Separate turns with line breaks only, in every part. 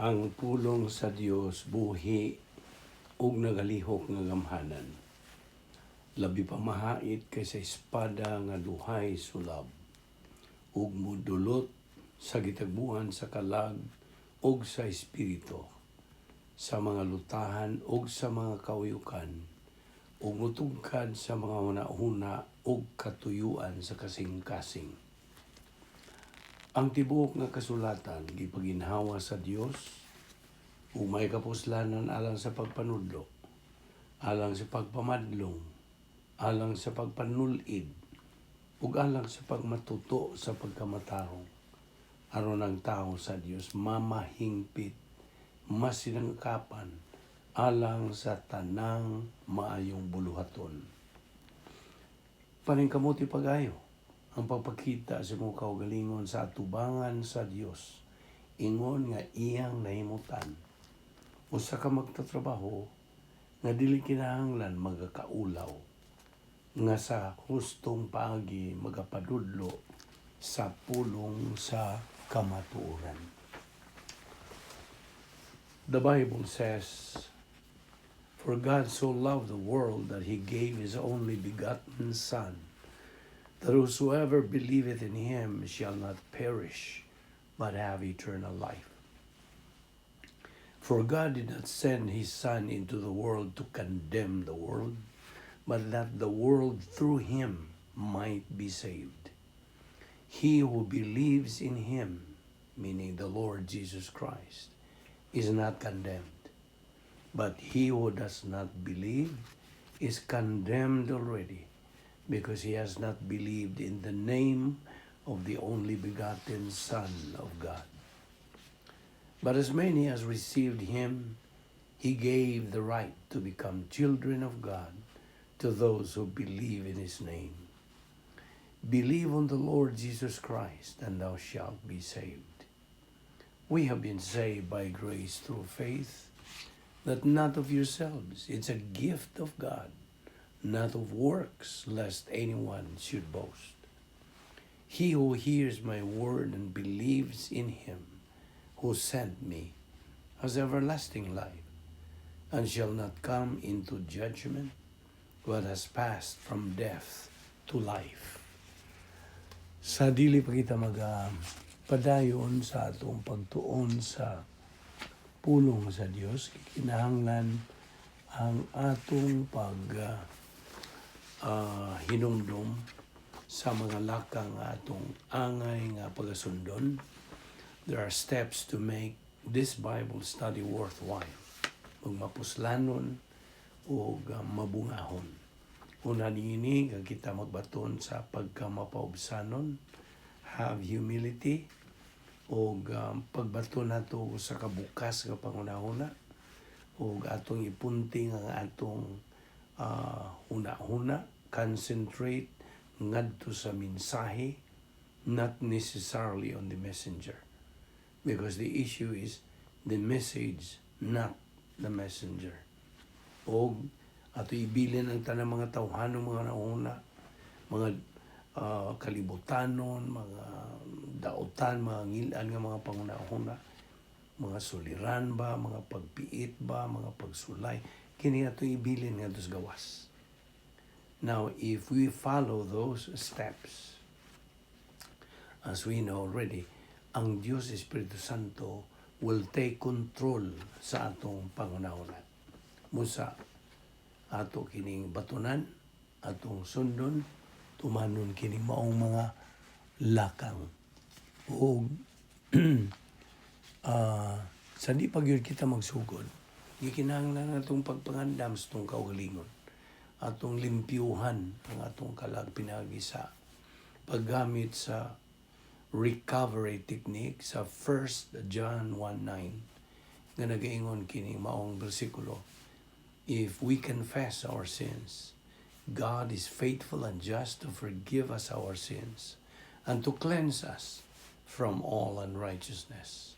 Ang pulong sa Dios buhi ug nagalihok nga gamhanan. Labi pa mahait kaysa espada nga duhay sulab ug mudulot sa gitagbuan sa kalag ug sa espiritu, sa mga lutahan ug sa mga kauyukan, ug mutugkad sa mga hunahuna ug katuyuan sa kasing-kasing. Ang tibuok nga kasulatan gipaginhawa sa Dios ug may kapuslanan alang sa pagpanudlo, alang sa pagpamadlong, alang sa pagpanulid, ug alang sa pagmatuto sa pagkamatarong, aron ang tao sa Dios mamahingpit, masinangkapan alang sa tanang maayong buluhaton. Paningkamuti pag-ayo ang pagpakita sa imong kaugalingon sa atubangan sa Dios ingon nga iyang nahimutan, usa ka magtatrabaho nga dili kinahanglan magakaulaw, nga sa hustong paagi magapadudlo sa pulong sa kamatuoran. The Bible says, "For God so loved the world that he gave his only begotten Son, that whosoever believeth in him shall not perish, but have eternal life. For God did not send his Son into the world to condemn the world, but that the world through him might be saved. He who believes in him," meaning the Lord Jesus Christ, "is not condemned. But he who does not believe is condemned already, because he has not believed in the name of the only begotten Son of God. But as many as received him, he gave the right to become children of God, to those who believe in his name. Believe on the Lord Jesus Christ, and thou shalt be saved." We have been saved by grace through faith, that not of yourselves. It's a gift of God, not of works, lest anyone should boast. He who hears my word and believes in him who sent me has everlasting life, and shall not come into judgment, but has passed from death to life. Sa dili pa kita mag padayon sa atong pagtuon sa pulong sa Dios, kinahanglan ang atong pag hinumdom sa mga lakang nga atong angay nga pagasundon. There are steps to make this Bible study worthwhile, ug mapuslanon ug mabungahon. Una niini nga kita magbaton sa pagkamapaubsanon, have humility, ug pagbaton nato sa kabukas nga panghunahuna ug atong ipunting ang atong huna-huna, concentrate ngadto sa mensahe, not necessarily on the messenger, because the issue is the message, not the messenger. Og ato ibilin ang tanang mga tawhanong mga nauna, mga kalibutanon, mga daotan, mga ngilan nga mga panghuna-huna, mga suliran ba, mga pagpiit ba, mga pagsulay, kini ato ibilin ngadto sa gawas. Now, if we follow those steps, as we know already, ang Diyos Espiritu Santo will take control sa atong panghunahuna. Busa ato kining batunan, atong sundon, tumanon kining maong mga lakang. O sa di pa gyud kita magsugod, gikinahanglan atong pagpangandam sa atong kaugalingon. Atong limpyuhan ang atong kalag pinagi sa paggamit sa recovery technique sa 1 John 1:9 nga nagaingon kining maong bersikulo, "If we confess our sins, God is faithful and just to forgive us our sins and to cleanse us from all unrighteousness."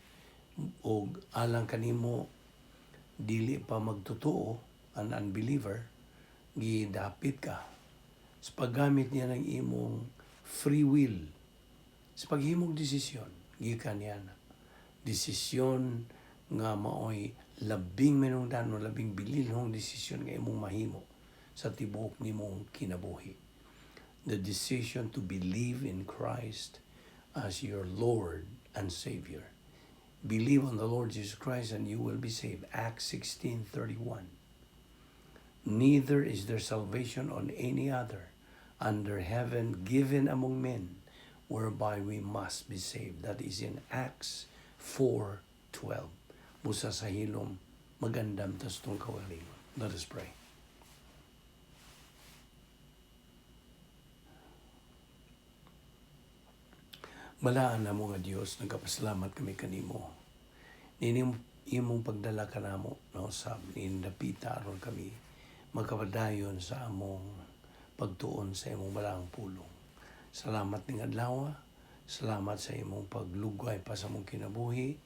Og alang kanimo dili pa magtotoo, an unbeliever, gidapit ka sa paggamit niya ng imong free will sa paghimog desisyon gikan niya na desisyon Nga maoy labing minungdano, labing bililhong desisyon nga imong mahimo sa tibuok nimong kinabuhi. The decision to believe in Christ as your Lord and Savior. Believe on the Lord Jesus Christ and you will be saved. Acts 16:31. Neither is there salvation on any other under heaven given among men whereby we must be saved. That is in Acts 4:12. Busa sa hilom, magandam tas tong kaugalingon. Let us pray. Balaan na mo nga Dios, nagapasalamat kami kanimo. Nini imong pagdala kanamo no sa nindapita aron kami magkapadayon sa among pagtuon sa imong balaang pulong. Salamat ning adlaw. Salamat sa imong paglugay pa sa among kinabuhi.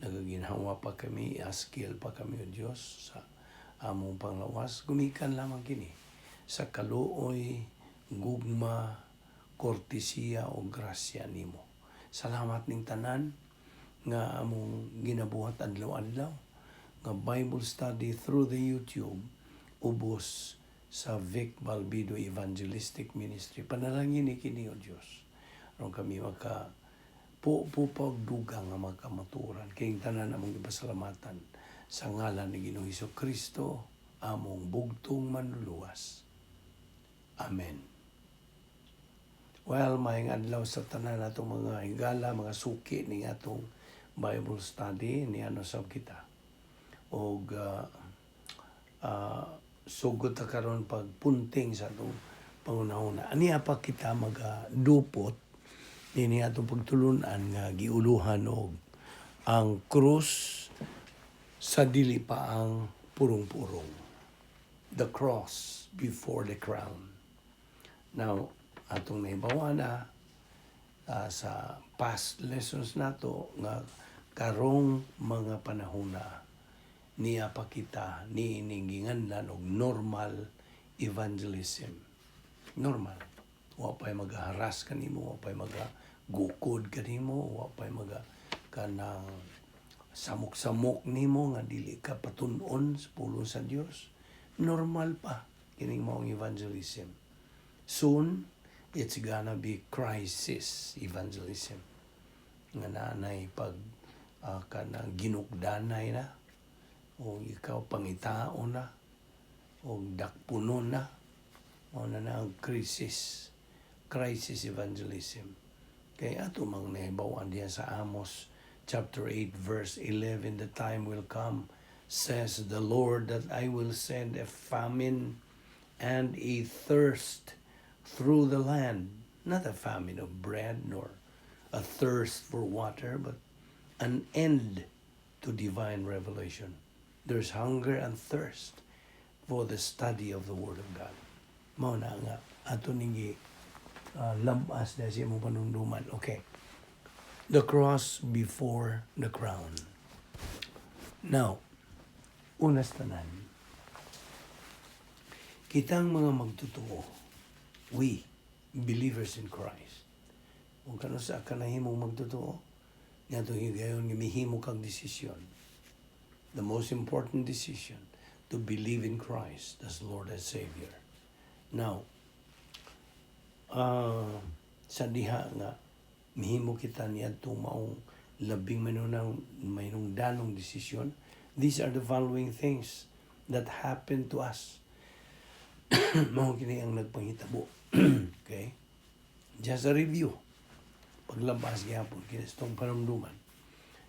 Nagaginhawa pa kami, askil pa kami, O Dios, sa among panglawas. Gumikan lamang kini sa kaluoy, gugma, kortesiya o grasya nimo. Salamat ning tanan nga among ginabuhat adlaw-adlaw nga Bible study through the YouTube ubos sa Vic Balbido Evangelistic Ministry. Panalangin ni kini, O Dios. Aron kami maka po po pagdugang nga makamaturan. Kayong tanan among ipasalamatan sa ngalan ni Ginoong Hesus Kristo, among bugtong manluluwas. Amen. Well, maayong adlaw sa tanan atong mga higala, mga suki ning atong Bible study ni ano sab kita. Og sugod ta karon pagpunting sa atong pangunahuna. Aniya pa kita magadupot nini atong pagtulunan nga giuluhan og ang krus sa dili pa ang purong-purong. The cross before the crown. Now, atong nahibawa na sa past lessons nato nga karong mga panahon na niya pa kita ni giinganlan og normal evangelism. Normal. Wa pa'y magaharas kanimo, wa pa'y magagukod kanimo, wa pa'y maga kanang samok-samok nimo nga dili ka patun-on sa pulong sa Dios. Normal pa kining maong evangelism. Soon, it's gonna be crisis evangelism. Nga naanay pag kanang ginukdanay na o ikaw pangitao na o dakpunon na o na na ang crisis evangelism. Kay ato mang nahibaw-an diyan sa Amos chapter 8 verse 11, "The time will come, says the Lord, that I will send a famine and a thirst through the land, not a famine of bread nor a thirst for water, but an end to divine revelation." There's hunger and thirst for the study of the Word of God. Mao na nga ato ning labas na sa imong panunduman. Okay. The cross before the crown. Now, unas tanan, kitang mga magtotoo, we, believers in Christ, kung kano sa kanahimong magtotoo, nga higayon nga mihimo kag desisyon. The most important decision, to believe in Christ as Lord and Savior. Now, sa diha nga mihimo kita niadtong maong labing manunang mahinungdanong desisyon, these are the following things that happen to us. Mao kini ang nagpanghitabo. Okay? Just a review. Paglabas gyapon kini sa itong panumduman.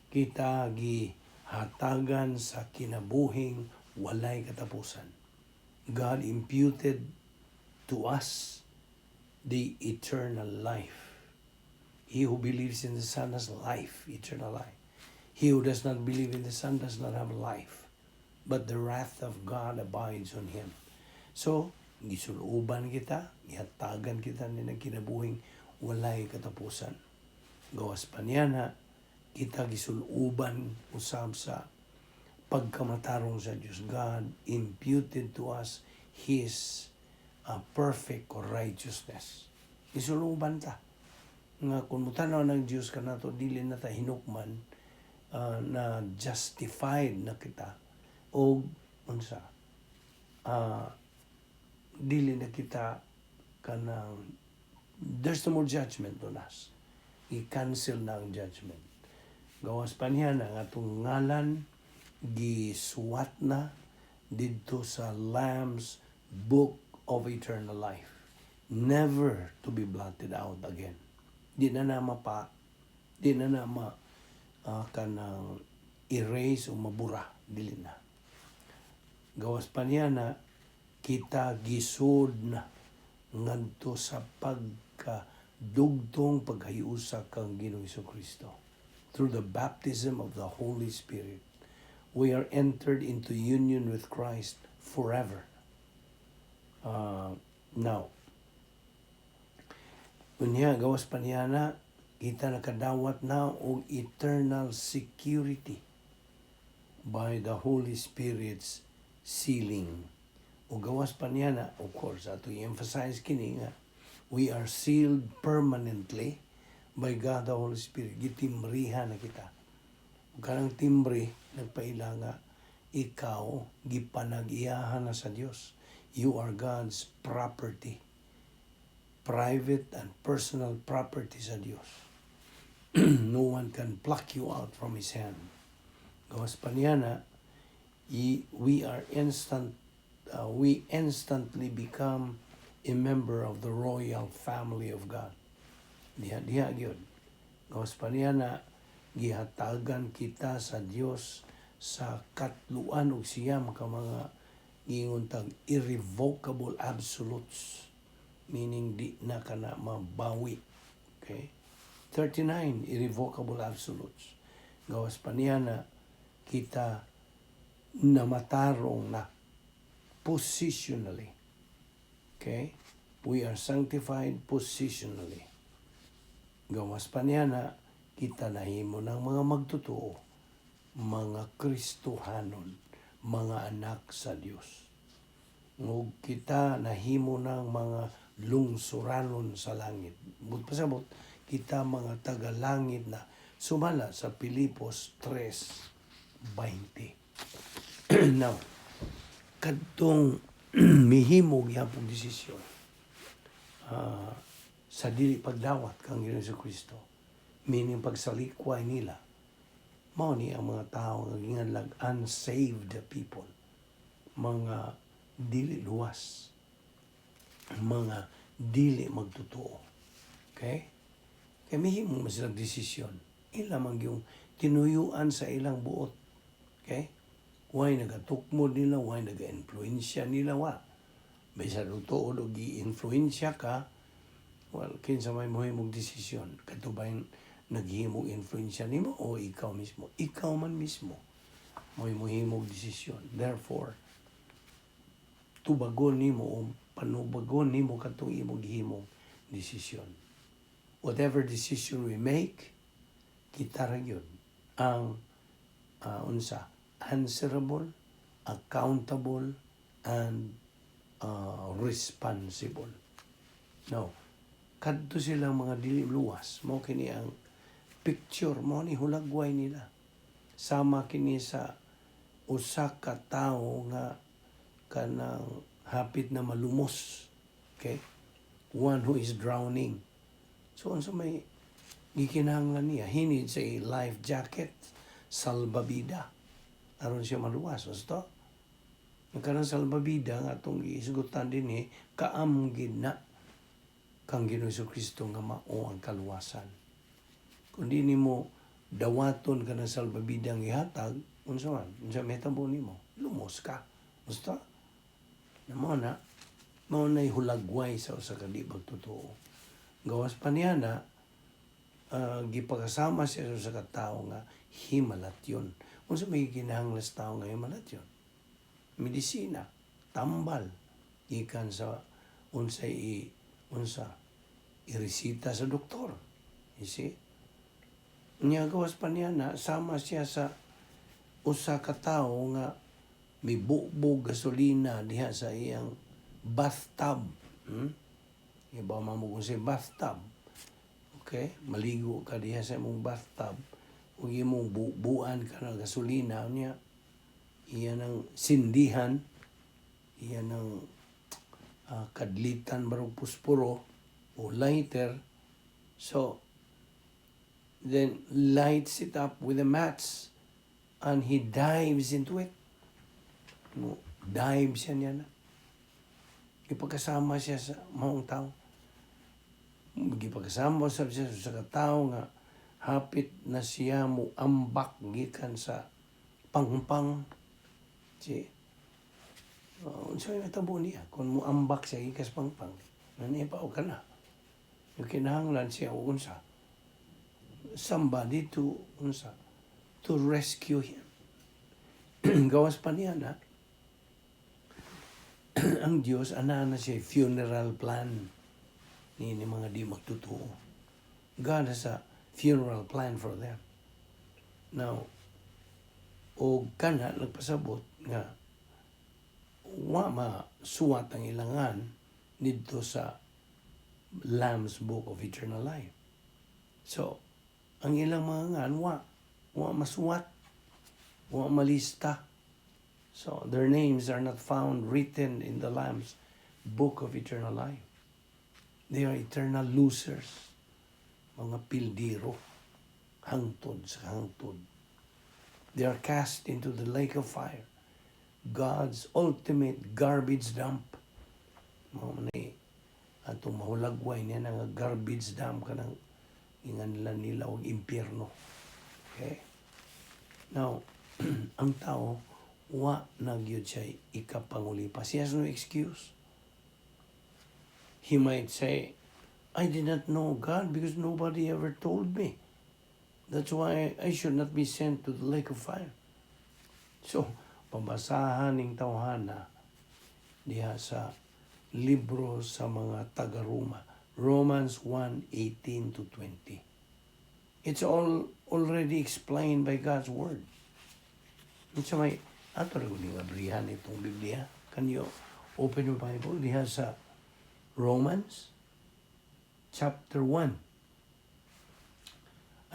Kita gihatagan sa kinabuhing walay katapusan. God imputed to us the eternal life. He who believes in the Son has life, eternal life. He who does not believe in the Son does not have life, but the wrath of God abides on him. So, gisuluban kita, gihatagan kita ni ng kinabuhing walay katapusan. Gawas pa niya na, kita gisuluban usab sa pagkamatarong sa Diyos. God imputed to us His perfect righteousness. Gisuluban ta. Nga kung mutanaw ng Diyos kanato, dili na ta hinukman. na justified na kita o unsa, dili na kita kanang, there's no more judgment on us. I-cancel na ang judgment. Gawas pa niya na ang atong ngalan gisuwat na didto sa Lamb's Book of Eternal Life, never to be blotted out again. Di na na ma kanang erase o mabura, dili na. Gawas pa niya na kita gisud na ngadto sa pagkadugtong paghiusa kang Ginoong Kristo. Through the baptism of the Holy Spirit, we are entered into union with Christ forever. Now, unya, gawas pa niya na kita nakadawat na og eternal security by the Holy Spirit's sealing. O gawas pa niya na, of course, ato i-emphasize kini nga, we are sealed permanently by God the Holy Spirit. Gitimbrihan na kita. Ug kanang timbre, nagpaila nga, ikaw, gipanag-iyahan na sa Dios. You are God's property. Private and personal property sa Dios. No one can pluck you out from His hand. Gawas pa niya na, we instantly become a member of the royal family of God. Diha, diha gyud. Gawas pa niya na, gihatagan kita sa Dios sa 39 ka mga giingon tag irrevocable absolutes, meaning di na kana mabawi, okay? 39 irrevocable absolutes. Gawas pa niya na kita namatarong na positionally, okay? We are sanctified positionally. Gawas pa niya na kita nahimo ng mga magtotoo, mga Kristohanon, mga anak sa Dios. Ug kita nahimo ng mga lungsuranon sa langit. But pasabot, kita mga taga-langit na sumala sa Pilipos 3:20. Now, kadtong mihimo gihapon desisyon sa dili pagdawat kang Ginoong Kristo, meaning pagsalikway nila, mao ni ang mga tao nga ginganlag unsaved people, mga dili luwas, mga dili magtotoo. Okay? Kay mihimo man silang desisyon. Ila man yung tinuyuan sa ilang buot. Okay? Why nagatukmod nila, why naga-influensya nila, wa. Bisan tuod og gi-influensya ka, well, kinsa may mohimong desisyon? Kadto ba yung naghimong influensya nimo o ikaw mismo? Ikaw man mismo mo'y mohimong desisyon. Therefore, tubagon nimo o panubagon nimo katong imong gihimong desisyon. Whatever decision we make, kita ra gyud ang unsa, answerable, accountable, and responsible. No. Kadto silang mga dili luwas, mao kini ang picture, mao ni hulagway nila. Sama kini sa usa ka tawo nga kanang hapit na malumos. Okay? One who is drowning. So unsa may gikinahanglan niya? He needs a life jacket, salbabida, aron siya maluwas. Gusto? Ang kanang salbabida nga atong giisgutan dinhi, kaamgid na kang Ginoong Kristo nga mao ang kaluwasan. Kung di nimo dawaton ka ng salbabida ang ihatag, unsa man? Unsa may tabo nimo? Lumos ka. Gusto? Na mao na, mao na'y hulagway sa usa ka di pagtotoo. Gawas pa niya na, gipakasama siya sa usa ka tawo nga himalatyon. Unsa may kinahanglan sa tawo nga himalatyon? Medisina, tambal, gikan sa unsay i unsa iresita sa doktor. You see? Nya gawas pa niya na sama siya sa usa ka tawo nga mibugbog gasolina diha sa iyang bathtub. Iba man mo kung sa bathtub. Okay? Maligo ka diha sa imong bathtub. Ug imong bubuan ka ng gasolina niya, iya nang sindihan, iya nang kadlitan barog puspuro o lighter. So, then lights it up with the match and he dives into it. No, dive siya niya na. Gipagkasama siya sa maong tao. Gipagkasama siya sa katao nga hapit na siya mo ambak gikan sa pangpang. Si unsa may matabo niya kung mo ambak siya gikan sa pangpang? Nanipa ka na. Yung kinahanglan siya og unsa? Somebody to unsa? To rescue him. Gawas pa niya na ang Diyos ana na siya funeral plan ni mga di magtotoo. God has a funeral plan for them. Now, o kana nagpasabot nga wa masuwat ang ilang ngan didto sa Lamb's Book of Eternal Life. So, ang ilang mga ngan wa masuwat, wa malista. So, their names are not found written in the Lamb's Book of Eternal Life. They are eternal losers. Mga pildiro. Hangtod sa hangtod. They are cast into the lake of fire, God's ultimate garbage dump. Mao man ni atong mahulagway niya nga garbage dump kanang inganlan nila og impyerno. Okay? Now, ang tao wa na gyud siya ikapangulipas. He has no excuse. He might say, "I did not know God because nobody ever told me. That's why I should not be sent to the lake of fire." So, pabasahan ning tawhana diha sa libro sa mga taga-Roma, Romans 1:18 to 20. It's all already explained by God's Word. Unsa may ato ra gud abrihan itong Biblia? Can you open your Bible diha sa Romans chapter 1?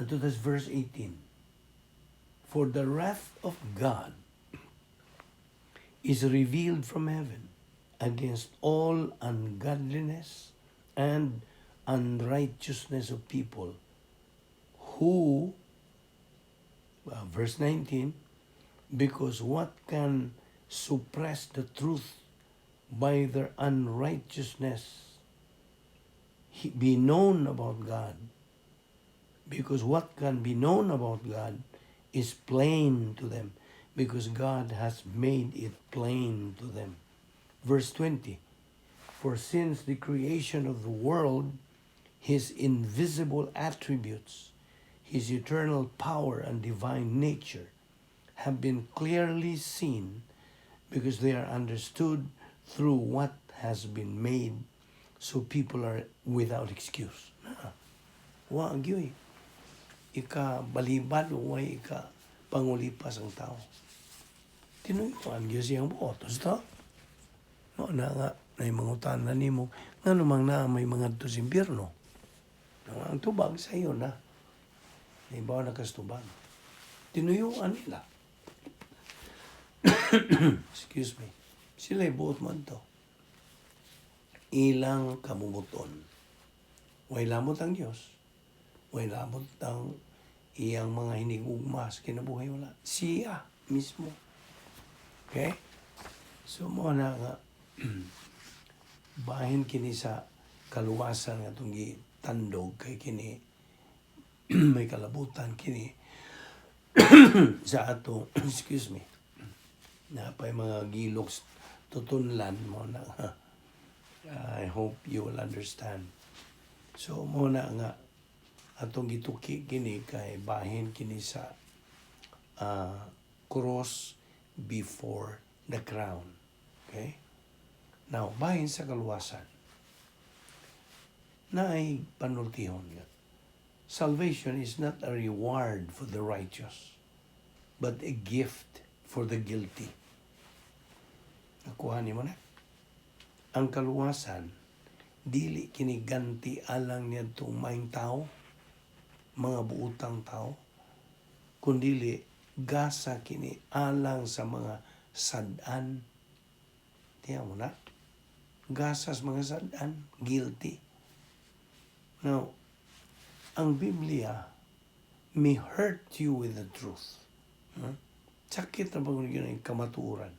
Unto this verse 18. "For the wrath of God is revealed from heaven against all ungodliness and unrighteousness of people who," verse 19, "because what can suppress the truth by their unrighteousness be known about God? Because what can be known about God is plain to them, because God has made it plain to them." Verse 20, "For since the creation of the world, his invisible attributes, his eternal power and divine nature, have been clearly seen because they are understood through what has been made, so people are without excuse." Na, wa gyud ika balibad o way ika pangulipas ang tao. Tinuyuan gyud siyang buot. Basta, no, na nga, na mangutan na nimo, nga namang na may mga to sa impyerno. Ang tubag sa iyo na. Ibaw na kas tubag. Tinuyuan nila. Excuse me. Sila'y buot man to. Ilang kabubut-on. Way lamot ang Diyos. Way lamot ang iyang mga hinigugma sa kinabuhi, wala. Siya mismo. Okay? So mo na nga bahin kini sa kaluwasan nga itong gitandog kay kini may kalabutan kini sa ato, excuse me, na pay mga gilok tutunlan mo na nga. I hope you will understand. So mo na nga atong gituki kini kay bahin kini sa cross before the crown. Okay? Now, bahin sa kaluwasan. Naay panultihon nga. Salvation is not a reward for the righteous, but a gift for the guilty. Nakuha nimo na? Ang kaluwasan, dili kini ganti alang niadtong maayong tao, mga buutang tao. Kundili gasa kini alang sa mga sad-an. Tiyan mo na? Gasa sa mga sad-an, guilty. Now, ang Biblia may hurt you with the truth. Huh? Sakit na ba kung yun ang kamatuoran?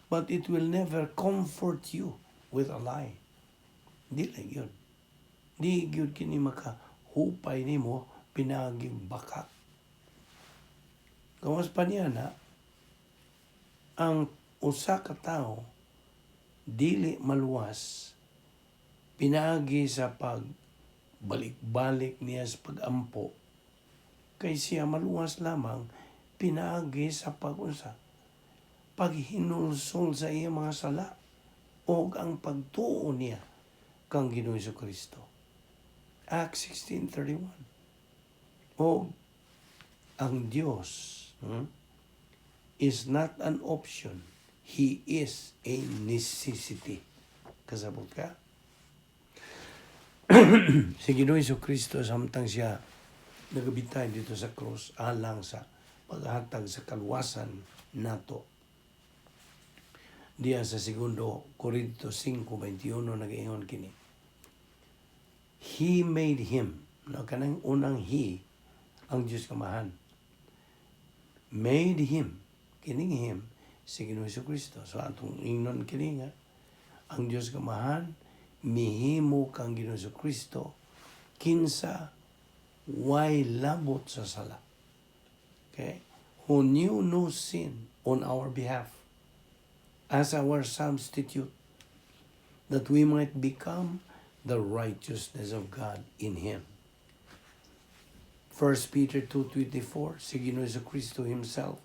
But it will never comfort you with a lie. Di lang yun. Di gyud kini makahupay nimo pinaaging bakak. Gawas pa niya na, ang usa ka tawo dili maluwas pinaagi sa pag balik-balik niya sa pagampo, kay siya maluwas lamang pinaagi sa pagunsa, paghinulsol sa iya mga sala o ang pagtuo niya kang Ginoong Kristo. Acts 16:31. O ang Diyos is not an option. He is a necessity. Kasabot ka? Si Ginoong Kristo, samtang siya nagabitay dito sa cross alang sa paghatag sa kaluwasan nato. Diya sa segundo Corinto 5:21 nagaingon kini. He made him, no, kanang unang "he", ang Diyos Kamahan. Made him, kining "him", si Ginoong Kristo. So atong ingnon kini nga ang Diyos Kamahan mihimo kang Ginoong Kristo kinsa way labot sa sala. Okay? Who knew no sin on our behalf as our substitute, that we might become the righteousness of God in him. 1 Peter 2:24, si Ginoong Kristo himself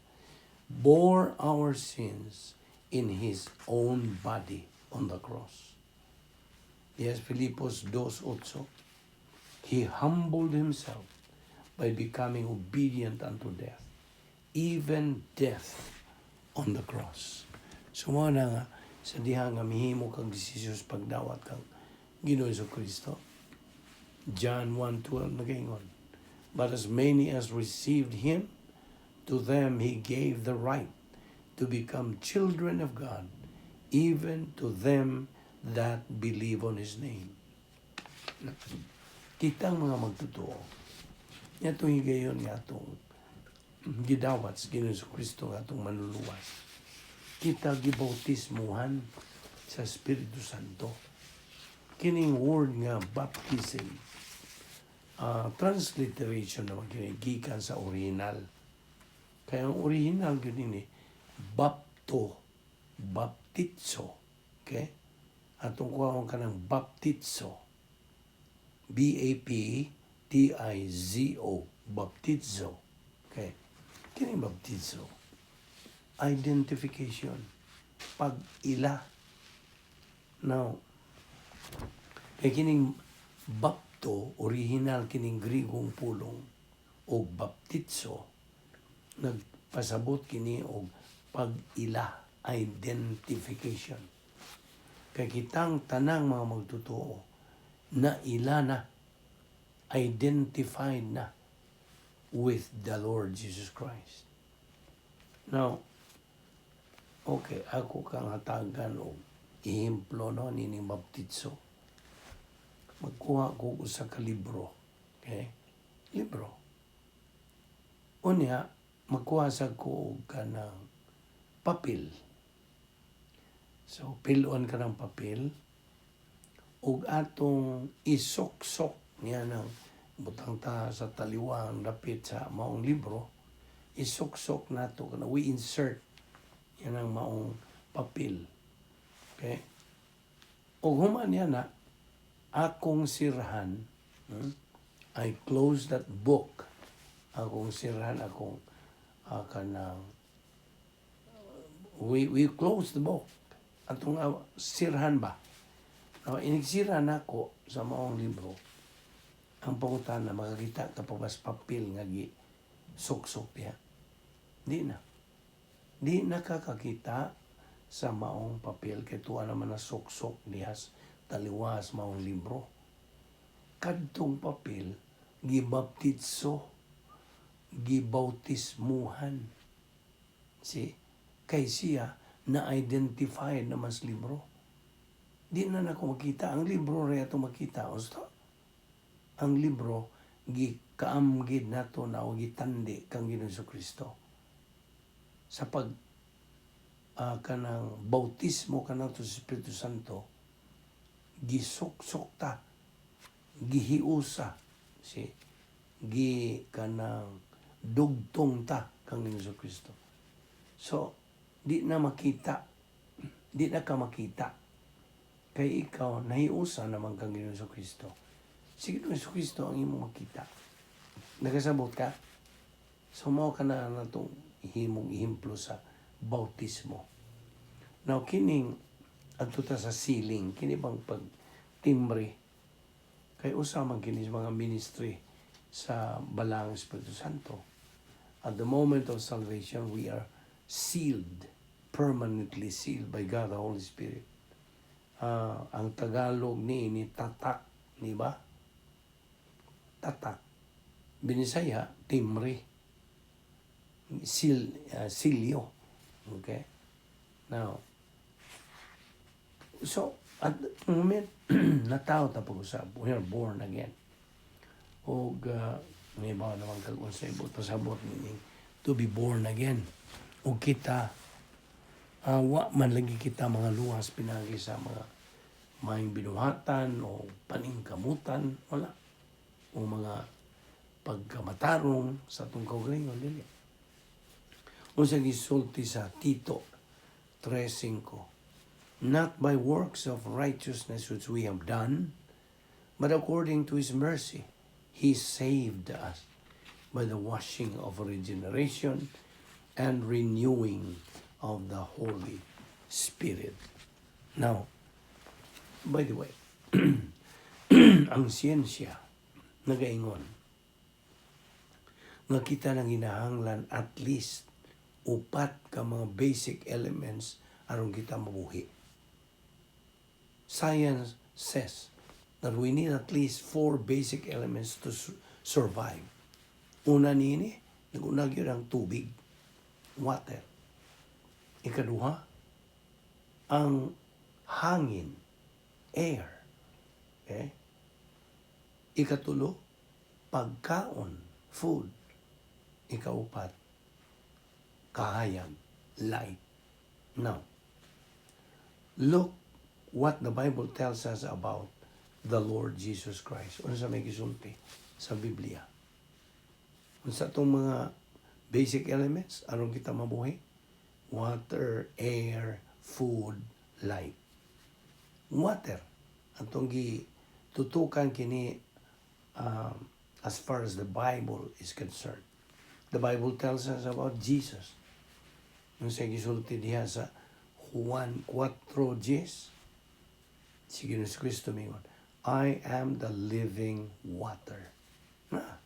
bore our sins in his own body on the cross. Yes, Filipos 2:8, he humbled himself by becoming obedient unto death, even death on the cross. So mao na nga, sa diha nga mihimo kang desisyon sa pagdawat kang Ginoong Kristo. John 1:12 nagaingon, "But as many as received him, to them he gave the right to become children of God, even to them that believe on his name." Kitang mga magtotoo, itong higayon nga atong gidawat sa Ginoong Kristo nga atong manluluwas. Kita gibautismuhan sa Espiritu Santo. Kining word nga baptism, transliteration naman kini gikan sa original. Kaya ang original gyud ini bapto, baptizo. Okay? Atong kuhaon kanang baptizo. baptizo, baptizo. Okay. Kini baptizo. Identification. Pag-ila. Now, kay kining bapto, original kining Grigong pulong o baptizo, nagpasabot kini og pag-ila, identification. Kay kitang tanang mga magtotoo na ila na, identified na with the Lord Jesus Christ. Now, okay, ako kang hatagan og ehemplo, no, nining baptizo. Magkuha ko og usa ka libro. Okay? Libro. Unya, magkuha sa ko og kanang papel. So, pilon ka ng papel ug atong isuksok niya ng butang ta sa taliwang dapit sa maong libro, isuksok nato kana, we insert yan ang maong papel. Okay? Ug human niya na akong sirhan, I close that book. Akong sirhan, akong kanang we close the book. Atong sirhan ba? Now, inigsira nako sa maong libro, ang pangutana, makakita ka pa ba sa papel nga gi suksok niya? Di na. Di na kakakita sa maong papel kay tuwa naman na suksok dihas taliwas maong libro. Kadtong papel gibaptitso. Gibautismuhan. See? Kay siya na-identify naman sa libro. Di na nako makita. Ang libro ra ato makita. Usto? Ang libro, gikaamgid nato na o gitandi kang Ginoong Kristo. Sa pag kanang bautismo kanato sa Espiritu Santo, gisuksok ta, gihiusa, si gi kanang dugtong ta kang Ginoong Kristo. So, di na makita, di na ka makita. Kay ikaw, nahiusa naman kang Ginoong Kristo. Si Ginoong Kristo ang imong makita. Nakasabot ka? So, mao ka na natong himong ehemplo sa bautismo. Now, kining adto ta sa sealing, kini bang pag timbre, kay usa man kini sa mga ministry sa Balaang Espiritu Santo. At the moment of salvation, we are sealed, permanently sealed by God the Holy Spirit. Ang Tagalog ni tatak, di ba? Tatak. Binisaya, timbre. Seal, silyo. Okay? Now, so, at the moment, natawo ta pag-usab, we are born again. Og, may ba naman kag unsay buot pasabot meaning to be born again. Og kita, wa man lagi kita mga luwas pinagi sa mga maayong binuhatan o paningkamutan, wala. O mga pagkamatarong sa atong kaugalingon, dili. Unsa gisulti sa Tito 3:5? "Not by works of righteousness which we have done, but according to His mercy, He saved us by the washing of regeneration and renewing of the Holy Spirit." Now, by the way, ang siyensya nagaingon nga kita nang ginahanglan at least upat ka mga basic elements aron kita mabuhi. Science says that we need at least four basic elements to survive. Una niini, nag-una gyud ang tubig, water. Ikaduha, ang hangin, air. Okay? Ikatulo, pagkaon, food. Ikaupat, kahayag, light. Now, look what the Bible tells us about the Lord Jesus Christ. Unsa may gisulti sa Biblia? Unsa itong mga basic elements aron kita mabuhi? Water, air, food, light. Water. Atong gi tutukan kini as far as the Bible is concerned. The Bible tells us about Jesus. Unsa gisulti diha sa Juan 4:10, si Ginoong Kristo mingon, "I am the living water." Na,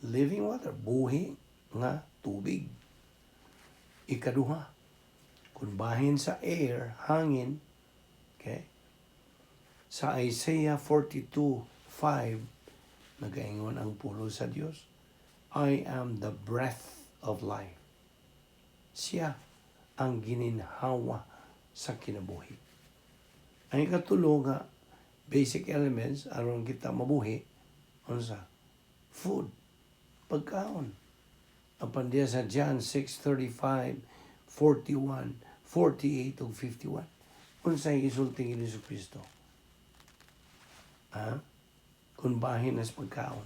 living water, buhi nga tubig. Ikaduha, kung bahin sa air, hangin, okay? Sa Isaiah 42:5, nagaingon ang pulong sa Dios, "I am the breath of life." Siya ang gininhawa sa kinabuhi. Ang ikatulo nga basic elements aron kita mabuhi, unsa? Food, pagkaon. Apan diya sa John 6:35, 41, 48 ug 51. Unsay gisulti ni Hesus Kristo? Ha? Kung bahin as pagkaon.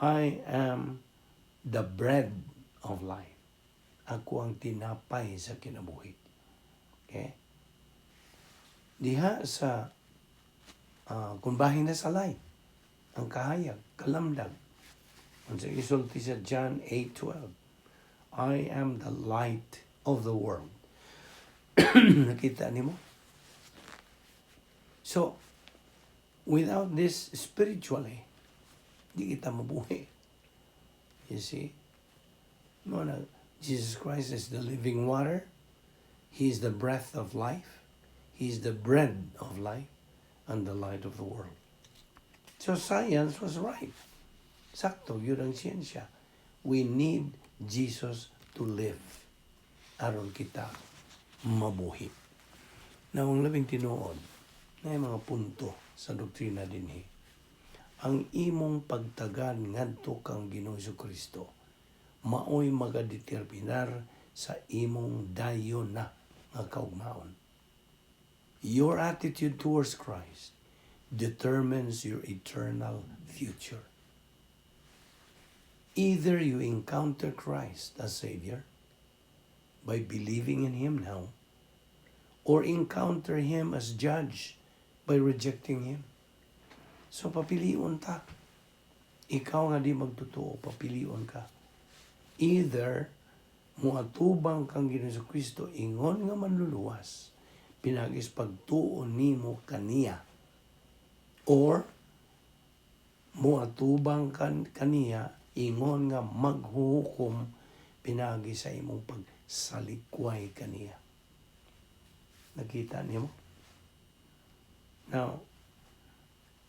"I am the bread of life." Ako ang tinapay sa kinabuhi. Okay? Diha sa kung bahin na sa light, ang kahayag, kalamdag. Unsa gisulti sa John 8:12? "I am the light of the world." Nakita nimo? So, without this spiritually, di kita mabuhi. You see? No, na, Jesus Christ is the living water. He is the breath of life. He is the bread of life and the light of the world. So science was right. Sakto, yun ang siyensya. We need Jesus to live aron kita mabuhi. Na ang labing tinuod na mga punto sa doktrina dinhi. Ang imong pagtagad ngadto kang Ginoong Kristo maoy magadeterminar sa imong dayon na nga kaugmaon. Your attitude towards Christ determines your eternal future. Either you encounter Christ as Savior by believing in Him now, or encounter Him as Judge by rejecting Him. So papilion ta. Ikaw nga di magtotoo, papilion ka. Either muatubang kang Ginoong Kristo ingon nga manluluwas, pinaagi sa pagtuo nimo kaniya, or muatubang kan kaniya ingon nga maghuhukom pinaagi sa imong pagsalikway kaniya. Nakita nimo? Now,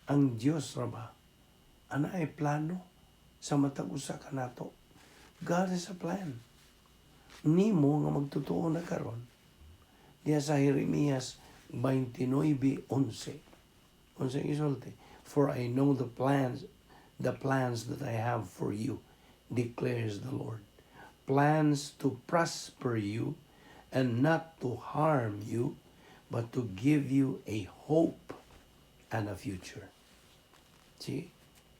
ang Diyos ra ba, ana ay plano sa matag usa kanato. God has a plan. Nimo nga magtotoo na karon. Diya sa Jeremias 29:11. Unsa isulti? "For I know the plans that I have for you, declares the Lord. Plans to prosper you and not to harm you, but to give you a hope and a future." See?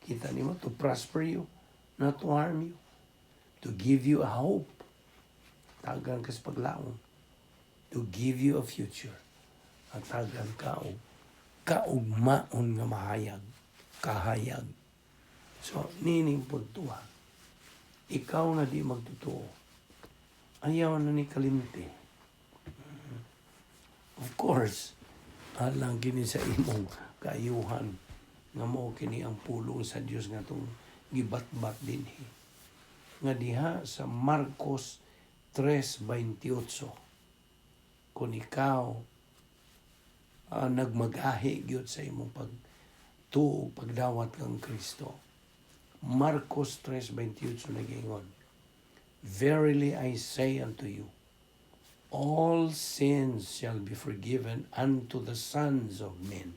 Kita nimo, to prosper you, not to harm you. To give you a hope. Tagan ka sa paglaom. To give you a future. At tagan ka og kaugmaon nga mahayag. Kahayag. So, nining puntuha. Ikaw nga di magtotoo. Ayaw na ni kalimti. Of course, alang kini sa imong kaayuhan nga mao kini ang pulong sa Dios nga atong gibatbat dinhi. Nga diha sa Marcos 3:28, kung ikaw nagmagahi gyud sa imong pagtuo, pagdawat kang Kristo. Marcos 3:28 nagingon, "Verily I say unto you, all sins shall be forgiven unto the sons of men,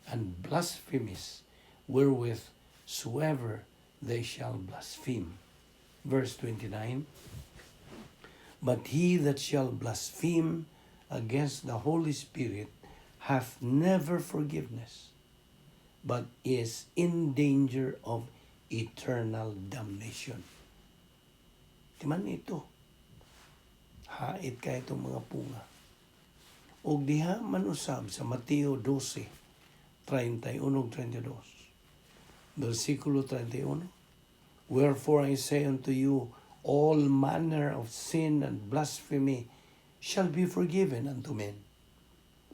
and blasphemies wherewith soever they shall blaspheme." Verse 29, "But he that shall blaspheme against the Holy Spirit hath never forgiveness, but is in danger of eternal damnation." Timan ito. Hait kay itong mga punga. Og diha man usab sa Mateo 12, 31 ug 32. Versikulo 31. "Wherefore I say unto you, all manner of sin and blasphemy shall be forgiven unto men.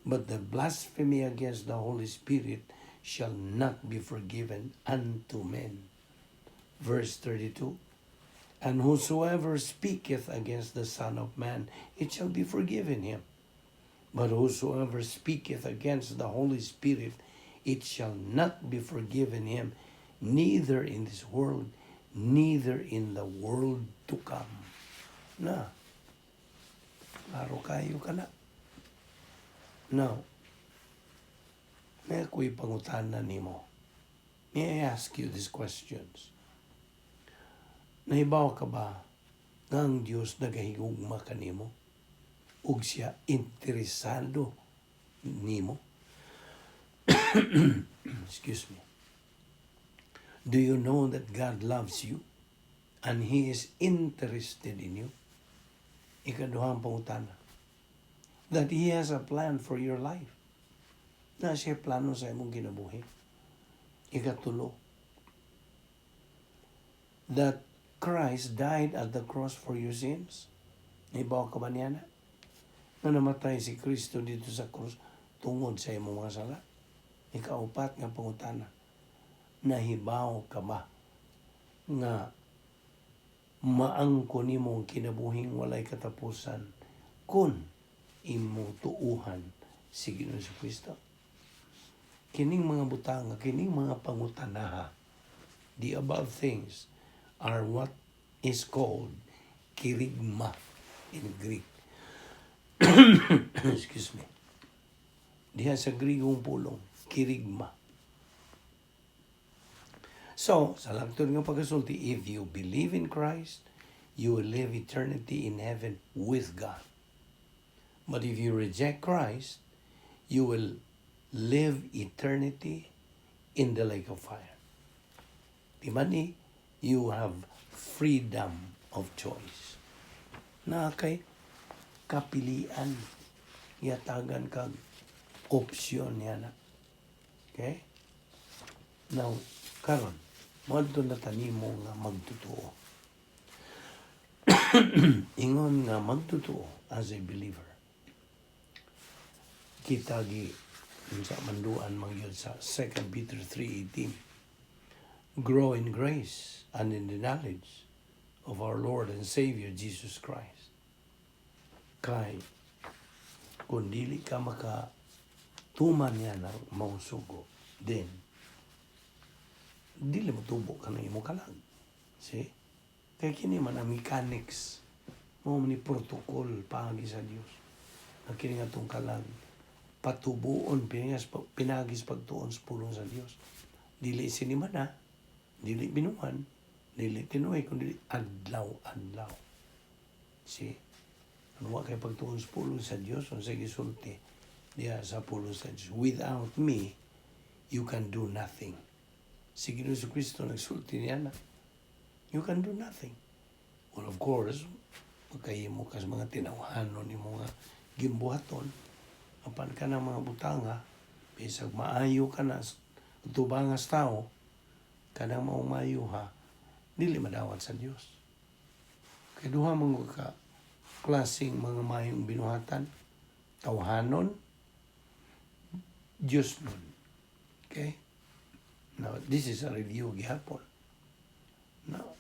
But the blasphemy against the Holy Spirit shall not be forgiven unto men." Verse 32. "And whosoever speaketh against the Son of Man, it shall be forgiven him. But whosoever speaketh against the Holy Spirit, it shall not be forgiven him, neither in this world, neither in the world to come." Na, klaro kayo kana. Now, may ako'y pangutana nimo. May I ask you these questions? Nahibaw ka ba nga ang Dios nagahigugma kanimo? Ug siya interesado nimo? Excuse me. Do you know that God loves you and He is interested in you? Ikaduhang pangutana. That He has a plan for your life. Naa siya plano sa imong kinabuhi. Ikatulo. That Christ died at the cross for your sins. Nahibaw ka ba niya na? Nga namatay si Kristo dito sa krus tungod sa imong mga sala. Ikaupat nga pangutana. Nahibaw ka ba nga maangko nimo ang kinabuhing walay katapusan kung imong tuuhan si Ginoong Kristo? Kining mga butanga, kining mga pangutanaha, the above things are what is called kerygma in Greek. Excuse me. Diha sa Grigong pulong, kerygma. So, sa langtod nga pagkasulti, if you believe in Christ, you will live eternity in heaven with God. But if you reject Christ, you will live eternity in the lake of fire. Di ba ni? You have freedom of choice. Na kay kapilian, yatagan kag opsyon niya na. Okay? Now, karon, moadto na ta nimo nga magtotoo. Ingon nga magtotoo as a believer. Kita gi unsa manduan man gyud sa 2 Peter 3:18. Grow in grace and in the knowledge of our Lord and Savior Jesus Christ. Kay kung dili ka maka tuman niya ng mausugo, then dili mo tubo ka ng imong kalag. See? Kaya kini man ang mechanics mo ni protocol paagi sa Dios. Ang kini nga atong kalag patubuon pinagis pinagis pagtuon sa pulong sa Dios. Dili sinimana, dili binuan, dili tinuig, kundi adlaw-adlaw. See? Ano wa kay pagtuon sa pulong sa Dios, unsay gisulti diha sa pulong sa Dios? "Without me, you can do nothing." Si Ginoo Kristo nagsulti niya na, you can do nothing. Well, of course, magkahimo ka sa mga tinawhanon nimo nga gimbuhaton, apan ka ng mga butanga, bisag maayo ka na tubangas tao, kanang maong maayo ha, dili madawat sa Dios. Kay duha man ka klaseng mga mayong binuhatan, tawhanon, Diyos nun. Okay? Now, this is a review gihapon. Now,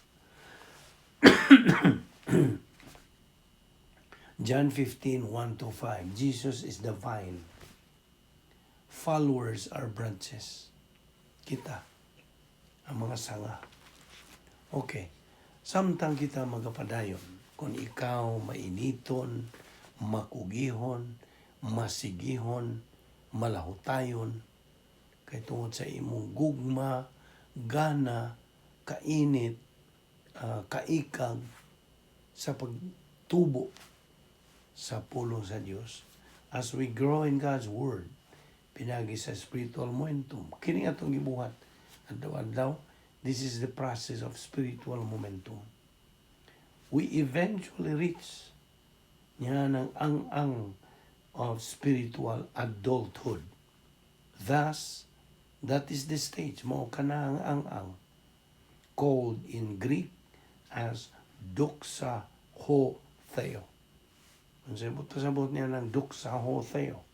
John 15, 1 to 5. Jesus is the vine. Followers are branches. Kita, ang mga sanga. Okay. Samtang kita magapadayon, kung ikaw mainiton, makugihon, masigihon, malahutayon, kay tungod sa imong gugma, gana, kainit, kaikag sa pagtubo sa pulong sa Dios. As we grow in God's Word, pinagi sa spiritual momentum. Kini atong gibuhat. Adlaw-adlaw, this is the process of spiritual momentum. We eventually reach niya ng ang-ang of spiritual adulthood. Thus, that is the stage, mao kana ang ang-ang, called in Greek as doxa ho theo. Ang sabot niya ng doxa ho theo?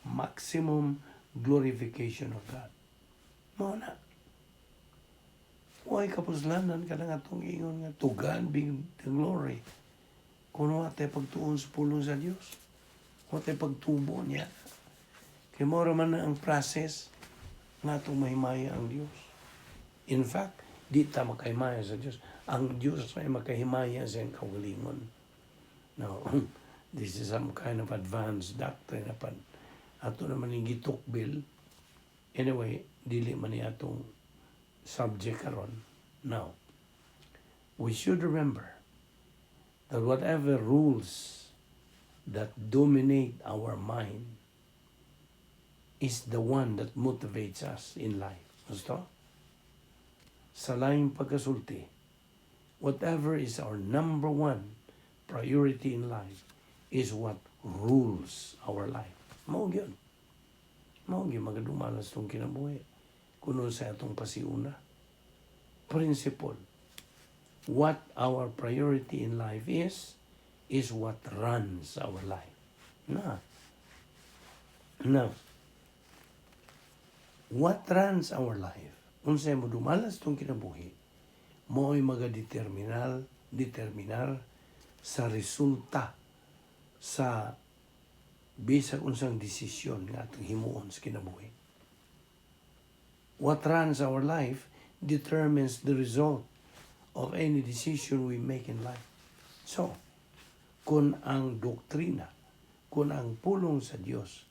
Maximum glorification of God. Mao na. Huwag kapuslanan ka ng atong ingon nga to God be the glory. Kung wa tay pagtuon sa pulong sa Dios. Wa tay pagtubo niya. Kay mao man na ang process nga atong mahimaya ang Dios. In fact, di ta makahimaya sa Dios. Ang Dios ay makahimaya sa iyang kaugalingon. Now, this is some kind of advanced doctrine apan ato naman yung gitukbil. Anyway, dili man ni atong subject karon. Now, we should remember that whatever rules that dominate our mind is the one that motivates us in life. Gusto? Sa laing pagkasulti, whatever is our number one priority in life is what rules our life. Mao gyud. Mao gyud magadumalas tong kinabuhi. Kuno sa atong pasiuna. Principle. What our priority in life is what runs our life. Na. Now, what runs our life, unsay mo dumalas tong kinabuhi, mo'y magadeterminar determinar sa resulta sa bisag unsang desisyon nga atong himuon sa kinabuhi. What runs our life determines the result of any decision we make in life. So, kung ang doktrina, kung ang pulong sa Dios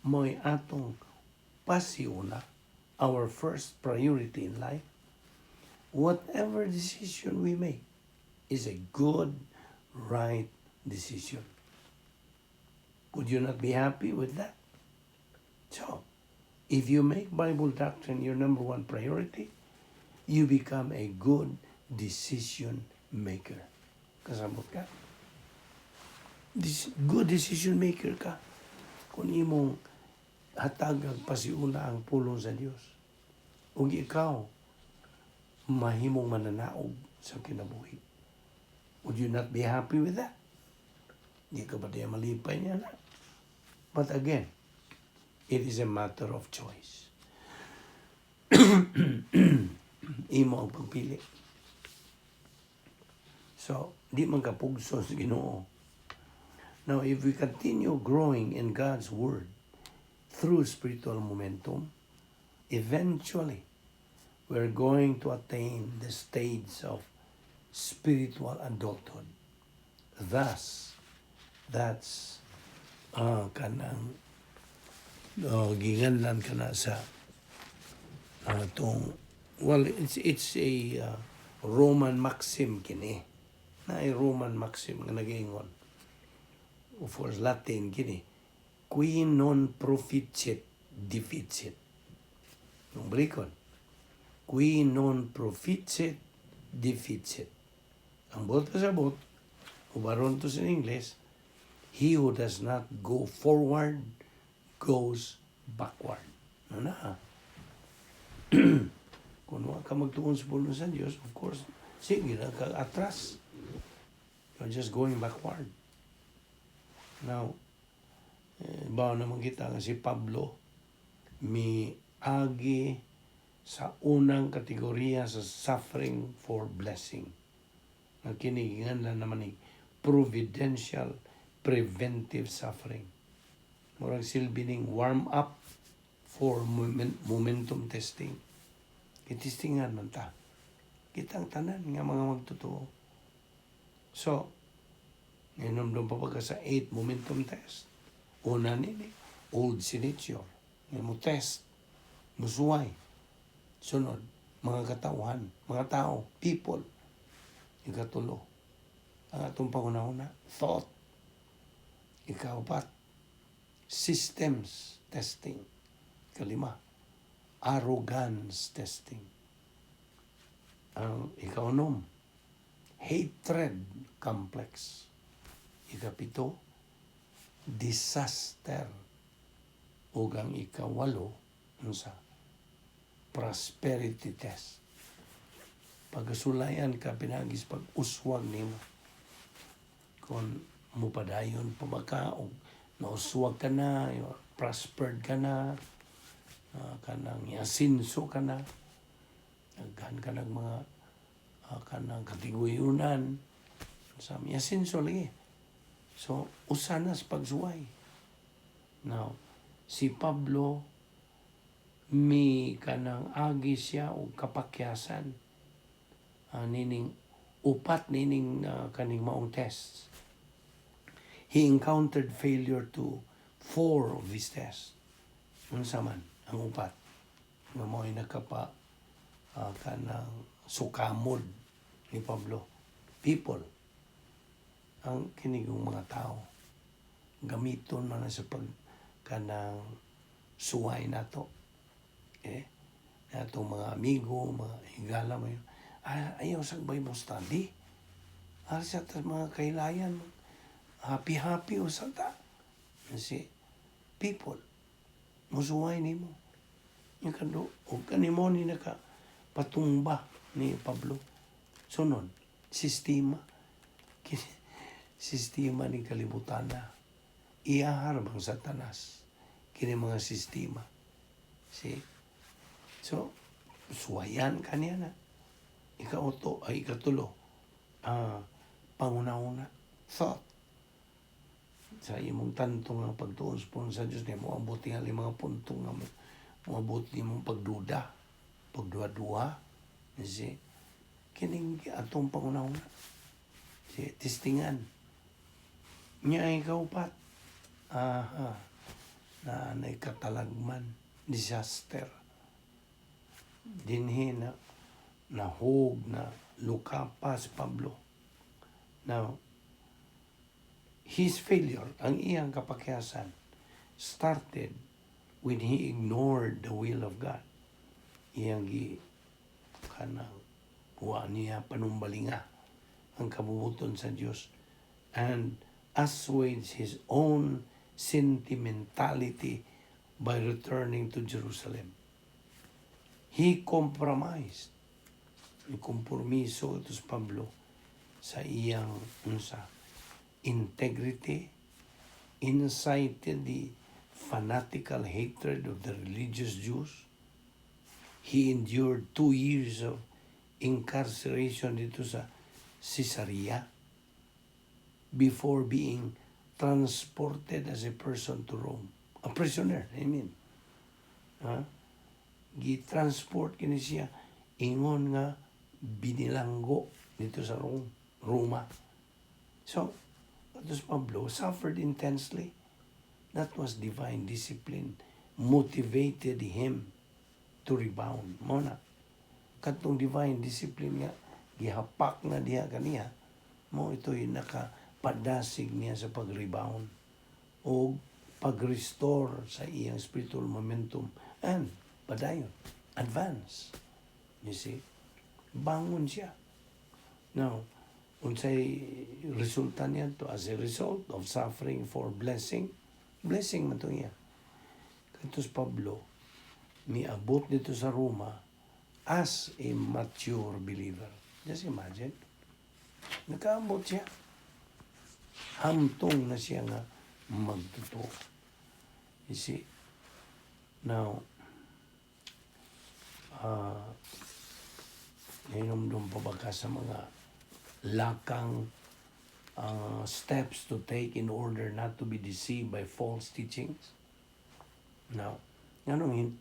mo'y atong pasiuna, our first priority in life, whatever decision we make is a good, right decision. Would you not be happy with that? So, if you make Bible doctrine your number one priority, you become a good decision maker. Kasabot ka? This good decision maker ka kung imong hatagag pasiuna ang pulong sa Dios. Ug ikaw mahimong mananaog sa kinabuhi. Would you not be happy with that? Di ka ba diay malipay niana? But again, it is a matter of choice. Imo ang pagpili. So, di man ka pugso sa Ginoo. Now, if we continue growing in God's Word through spiritual momentum, eventually, we're going to attain the stage of spiritual adulthood. Thus, that's kanang ginganlan kana sa tong, well, it's a Roman maxim kini na, ay Roman maxim nga nagaingon, of course Latin kini, "Qui non proficit deficit." Yung balikon, "Qui non proficit deficit." Ang buot pasabot, ubaron to sa English, "He who does not go forward goes backward." Ano na? Kung wa ka magtuon sa pulong sa Diyos, of course, sige na ka atras. You're just going backward. Now, bawo naman kita nga si Pablo mi agi sa unang kategorya sa suffering for blessing. Nga kini lang naman ni providential preventive suffering. Murag silbi ning warm up for momentum testing. Kitestingan man ta. Kitang tanan nga mga magtotoo. So, ngayon pa ka sa 8 momentum test. Una nini, old sin nature. Nga mo test, musuway. Sunod, mga katawhan, mga tao, people. Ikatulo, ang atong pangunahuna, thought. Ikaapat, systems testing. Kalima, arrogance testing. Ang ikaunom, hatred complex. Ikapito, disaster. Ug ang ikawalo, unsa? Prosperity test. Pagkasulayan ka pinagis pag-uswag nimo. Kung mupadayon pa ba ka o nauswag ka na, you prospered ka na, kanang asinso ka na, naghan ka ng mga kanang katiguyunan, sa asinso lagi. So, usa na sa pagsuway. Now, si Pablo, mi kanang agi siya og kapakyasan nining upat nining kaning maong tests. He encountered failure to four of these tests. Unsa man ang upat nga mo'y nakapa kanang sukamod ni Pablo? People. Ang kinigong mga tao gamiton man na sa pag kanang suway nato, eh atong mga amigo, mga higala mo yun, ayaw sa Bible study, ara sa ta mga kailayan, happy happy usa ta. Kasi people musuway nimo yung kando o kanimo ni naka patumba ni Pablo. Sunod, sistema. Sistema ni kalibutan na iyahar bang Satanas kini mga sistema. See? So suwayan kaniya na. Ikauto ay ikatulo, panguna-una, thought. Sa imong tanto nga pagtuon sa pulong sa Dios, nimo abot tingali mga punto nga mo moabot nimong pagduda, pagduha-duha. You see? Kining atong panghunahuna. Si testingan. Nya ay kaupat. Aha. Na nay katalagman, disaster. Dinhi na nahug na lukapa si Pablo. Now, his failure, ang iyang kapakyasan, started when he ignored the will of God. Iyang gi kanang wa niya panumbalinga ang kabubuton sa Dios and assuaged his own sentimentality by returning to Jerusalem. He compromised. Kompromiso ito si Pablo sa iyang unsa integrity, incited the fanatical hatred of the religious Jews. He endured 2 years of incarceration dito sa Caesarea before being transported as a person to Rome. A prisoner, I mean. Ha? Gi-transport kini siya ingon nga binilanggo dito sa Rome, Roma. So, Atos Pablo suffered intensely. That was divine discipline. Motivated him to rebound. Mao na. Katong divine discipline nga, gihapak na diha kaniya, mao ito'y nakapadasig niya sa pag-rebound o pag-restore sa iyang spiritual momentum and padayon, advance. You see? Bangon siya. Now, unsay resulta niya to as a result of suffering for blessing, blessing man to niya. Katos Pablo, miabot dito sa Roma as a mature believer. Just imagine. Nakaabot siya. Hamtong na siya nga magtotoo. You see? Now, nahinumdum pa ba ka sa mga lakang steps to take in order not to be deceived by false teachings? Now, nganong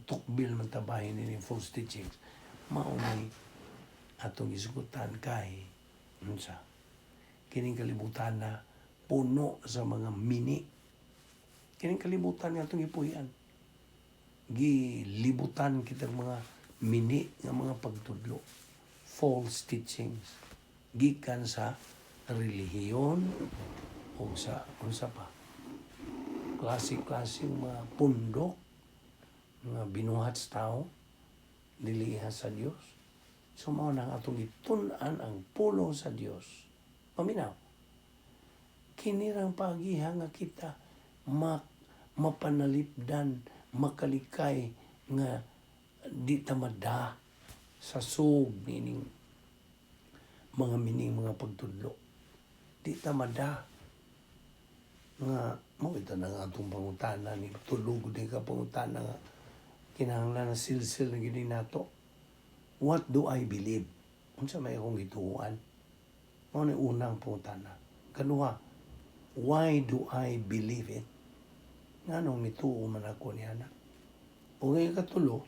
tukbil man tabahin ini false teachings? Mao ni atong isugutan kay unsa? Kining kalibutan na puno sa mga mini. Kining kalibutan nga atong gipuy-an. Gilibutan kitang mga mini nga mga pagtudlo. False teachings. Gikan sa relihiyon o sa unsa pa, klase-klase mga pundok mga binuhat sa tao diliha sa Dios. So mao nang atong gitun-an ang pulong sa Dios. Paminaw. Kinirang pagiha nga kita mapanalipdan, makalikay nga di tamada sa sug nining mga mining mga pagtudlo. Di tamada nga mao ito na nga atong pangutana ni tulog din ka pangutana nga kinahanglan na silsil na gini nato. What do I believe? Unsa may akong gituoan? Mao ni unang pangutana. Kaduha, why do I believe it? Nganong mituo man ako niya na? O ngayon katulo,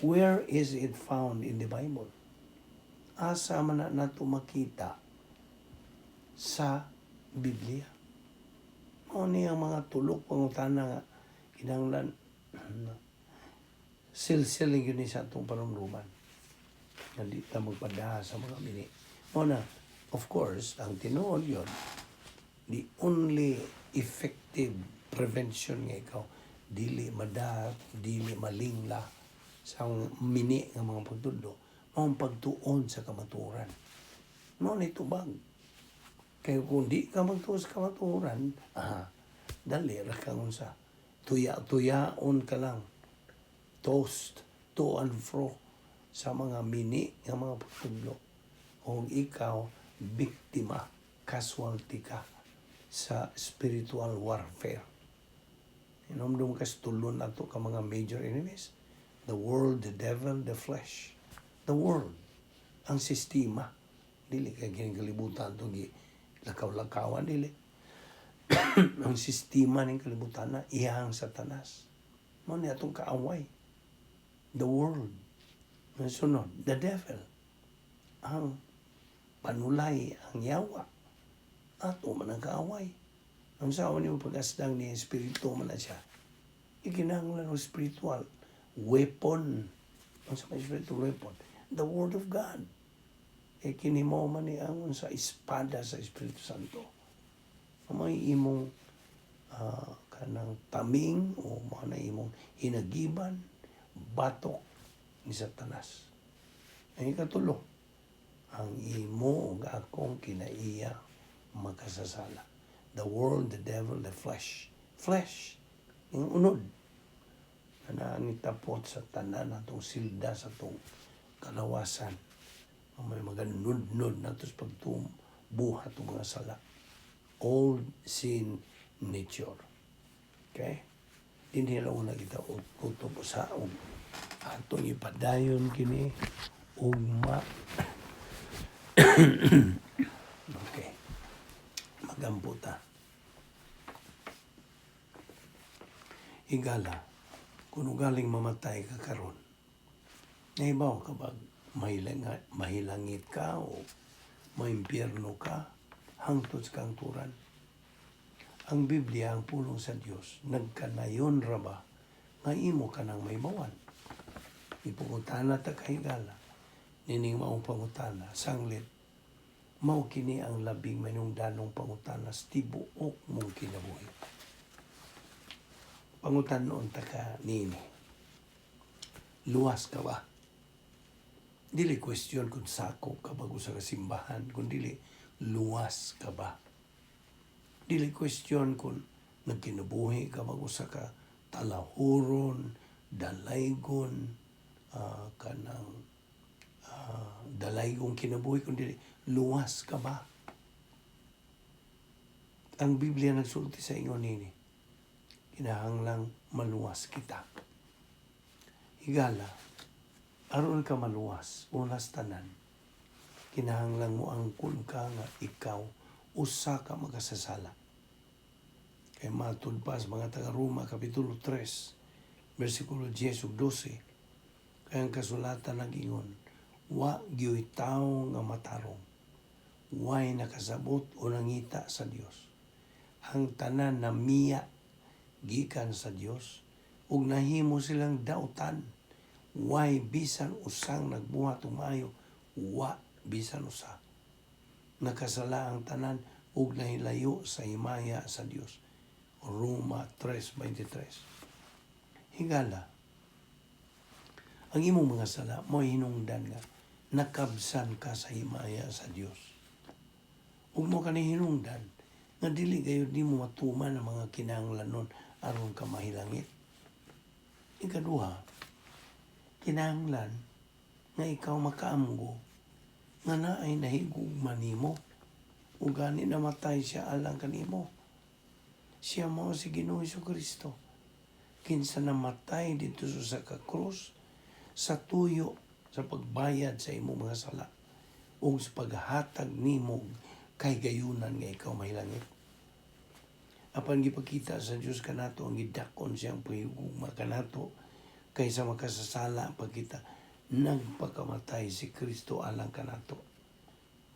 where is it found in the Bible? Asa man na nato makita sa Biblia? Mao ni ang mga tulok pangutana nga kinahanglan silsil gyud ni sa atong panumduman. Nga di ta magpadaha sa mga mini. Mao na, of course, ang tinuod yun, the only effective prevention nga ikaw dili madahat, dili malingla sa mini nga mga pagtudlo, mao ang pagtuon sa kamatuoran. Mao ni tubag. Kaya kung di ka magtuon sa kamatuoran, aha, dali ra kang unsa. Tuya-tuyaon ka lang. Tossed to and fro sa mga mini nga mga pagtudlo. O ikaw, biktima, casualty ka sa spiritual warfare. Inomdum ka sa tulon nato ka mga major enemies. The world, the devil, the flesh. The world. Ang sistema. Dili kay kining kalibutan itong gi lakaw-lakawan dili. Ang sistema ng kalibutan na iyang Satanas. Mao ni atong kaaway. The world. Ang sunod, the devil. Ang panulay, ang yawa. Ato man ang kaaway. Ang saon nimo pag-asdang ni espiritu man na siya. Ikinahanglan og spiritual weapon. Ang sa may spiritual weapon? The Word of God. E kini mo man ni ang sa espada sa Espiritu Santo. May imong kanang taming o mao na imong hinagiban batok ni Satanas. Ang ikatulo, ang imo ug akong kinaiya makasasala. The world, the devil, the flesh. Flesh. Yung unod. Na nitapot sa tanan atong silda sa atong kalawasan. Ang may maganudnod nato sa pagbuhat og mga sala. Old sin nature. Okay? Dinhi ra una kita kutob sa og atong ipadayon kini ugma. Okay. Magampo ta. Higala, kung ugaling mamatay ka karon, nahibaw ka ba mahilangit ka o maimpyerno ka hangtod sa kangturan? Ang Biblia, ang pulong sa Dios, nagkanayon ra ba nga imo ka nang mahibawan? Ipangutana ta, kahigala, nining maong pangutana, sanglit, mao kini ang labing manungdanong pangutana sa tibuok mong kinabuhi. Pangutanon ta ka nini. Luwas ka ba? Dili question kung sakop ka ba sa kasimbahan, kung dili, luwas ka ba? Dili question kung nagkinabuhi ka ba sa ka talahuron, dalaygon, kanang dalaygong kinabuhi, kung dili, luwas ka ba? Ang Biblia nagsulti sa ingon nini, kinahanglang maluwas kita. Higala, aron ka maluwas, unas tanan, kinahanglang mo angkon ka nga ikaw usa ka makasasala. Kay matud pa sa mga taga-Roma, Kapitulo 3, versikulo 10 ug 12, kay ang kasulatan nag-ingon, "Wa gyoy tawo nga matarong, way nakasabot o nangita sa Dios. Ang tanan namiya gikan sa Dios ug nahimo silang dautan. Way bisan usang nagbuhat og maayo, wa bisan usa. Nakasala ang tanan ug nahilayo sa himaya sa Dios." Roma 3:23. Higala, ang imong mga sala mo hinungdan nga nakabsan ka sa himaya sa Dios. Ug mo kani hinungdan nga dili gayud nimo matuman ang mga kinahanglanon aron ka mahilangit. Ikaduha, kinahanglan nga ikaw makaamgo nga naay nahigugma nimo ug gani namatay siya alang kanimo. Siya mao si Ginoong Kristo. Kinsa namatay didto sa ka krus sa tuyo sa pagbayad sa imong mga sala ug sa paghatag nimo kay gayunan nga ikaw mahilangit. Apan gipakita sa Dios kanato ang gidakon siyang pahigugma kanato kaysa makasasala pa kita, nagpakamatay si Kristo alang kanato.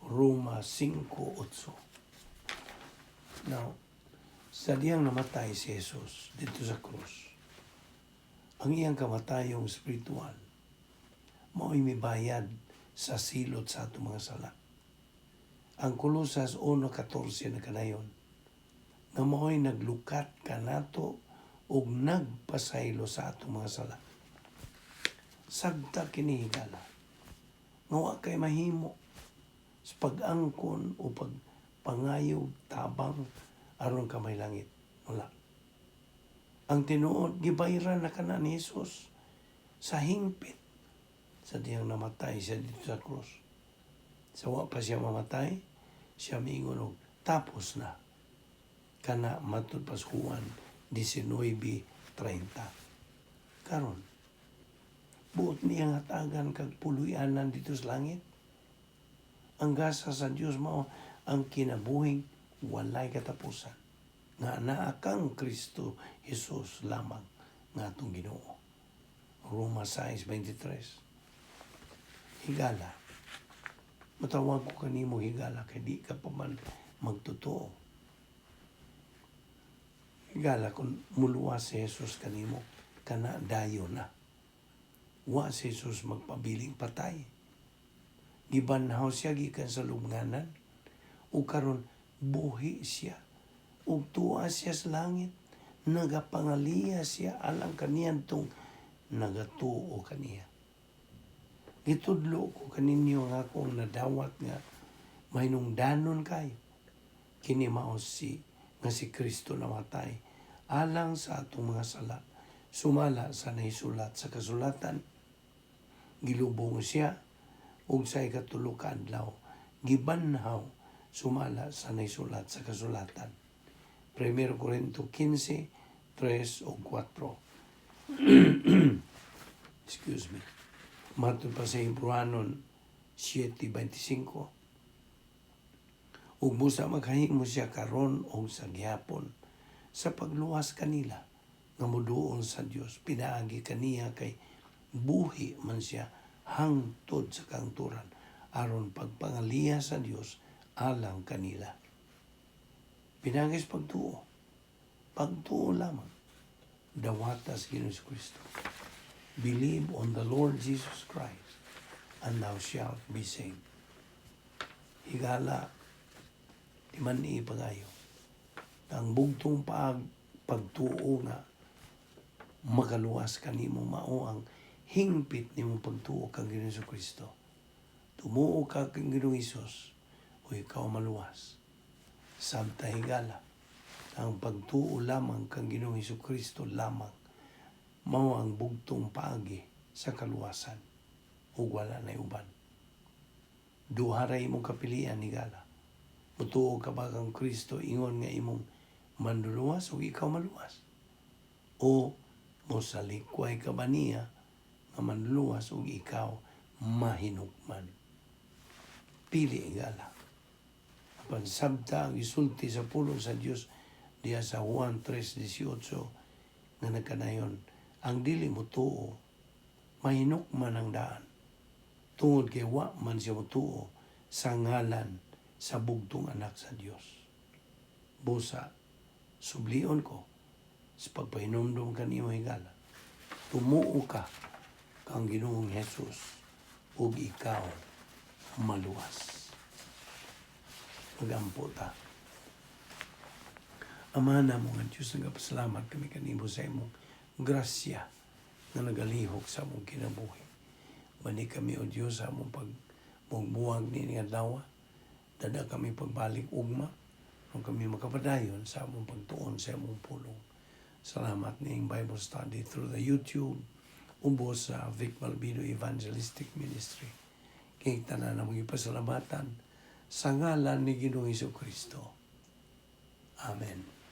Roma 5:8. Now, sa diyang namatay si Jesus didto sa krus, ang iyang kamatayong spiritual, mao'y mibayad sa silot sa atong mga sala. Ang Kolosas 1:14 na kanayon, nga mao'y naglukat kanato ug nagpasaylo sa atong mga sala. Sagta kini, higala, nga wa kay mahimo sa pag-angkon o pagpangayog tabang aron ka mahilangit. Wala. Ang tinuod, gibayran na kana ni Jesus sa hingpit sa diyang namatay siya didto sa krus. Sa wa pa siya mamatay, siya miingon og "Tapos na." Kana matud pa sa Juan 19:30. Karon, buot niyang hatagan kag puloy-anan didto sa langit. Ang gasa sa Dios mao ang kinabuhing walay katapusan nga naa kang Kristo Jesus lamang nga atong Ginoo. Roma 6:23. Higala, Matawag ko kanimo, higala, kay di ka pa man magtotoo. Higala, kung muluwas si Jesus kanimo, kana dayo na. Wa si Jesus magpabiling patay. Gibanhaw siya gikan sa lubnganan. Ug karon buhi siya. Ug tuwa siya sa langit. Nagapangaliya siya alang kaniyang nagatuo kaniya. Gitudlo ko kaninyo nga akong nadawat nga mahinungdanon kayo. Kini mao si nga si Kristo namatay alang sa atong mga sala, sumala sa nahisulat sa kasulatan. Gilubong siya ug sa ikatulo ka adlaw gibanhaw sumala sa nahisulat sa kasulatan. 1 Corinto 15, 3 ug 4. Excuse me. Matod pa sa Hebrewanon 7:25. Ug busa maghimo siya karon og sa gihapon sa pagluwas kanila nga moduol sa Dios pinaagi kaniya, kay buhi man siya hangtod sa kahangturan aron pagpangaliya sa Dios alang kanila. Pinaagi sa pagtuo. Pagtuo lamang. Dawata sa Ginoong Kristo. Believe on the Lord Jesus Christ and thou shalt be saved. Higala, di man ipagayo. Ang bugtong pagtuo nga makaluwas kanimo mao ang hingpit nimo pagtuo kang Ginoong Kristo. Tumuo ka kang Ginoong Hesus o ikaw maluwas. Sabta, higala, ang pagtuo lamang kang Ginoong Hesus Kristo lamang mao ang bugtong paagi sa kaluwasan ug wala na uban. Duha ra imong kapilian, higala. Mutuo ka ba kang Kristo ingon nga imong manluluwas ug ikaw maluwas? O mosalikway ka ba niya nga manluluwas ug ikaw mahinukman? Pili, higala. Apan sabta ang isulti sa pulong sa Dios diya sa Juan 3:18 nga nagkanayon, ang dili mo tuo mahinukman ang daan tungod kay wa man siya motuo sa ngalan sa bugtong anak sa Dios. Busa, sublion ko sa pagpahinumdum kanimo, higala. Tumuo ka kang Ginoong Jesus ug ikaw maluwas. Magampo ta. Ama namo nga Diyos, nagapasalamat kami kanimo sa imong grasya nga nagalihok sa among kinabuhi. Bani kami, o Diyos, sa among pagbuwag ni adlaw. Dada kami pagbalik ugma kung kami makapadayon sa among pagtuon sa among pulong. Salamat ning Bible study through the YouTube ubos sa Vic Malvido Evangelistic Ministry. Kay tanan namong ipasalamatan sa ngalan ni Ginoong Hesus Kristo. Amen.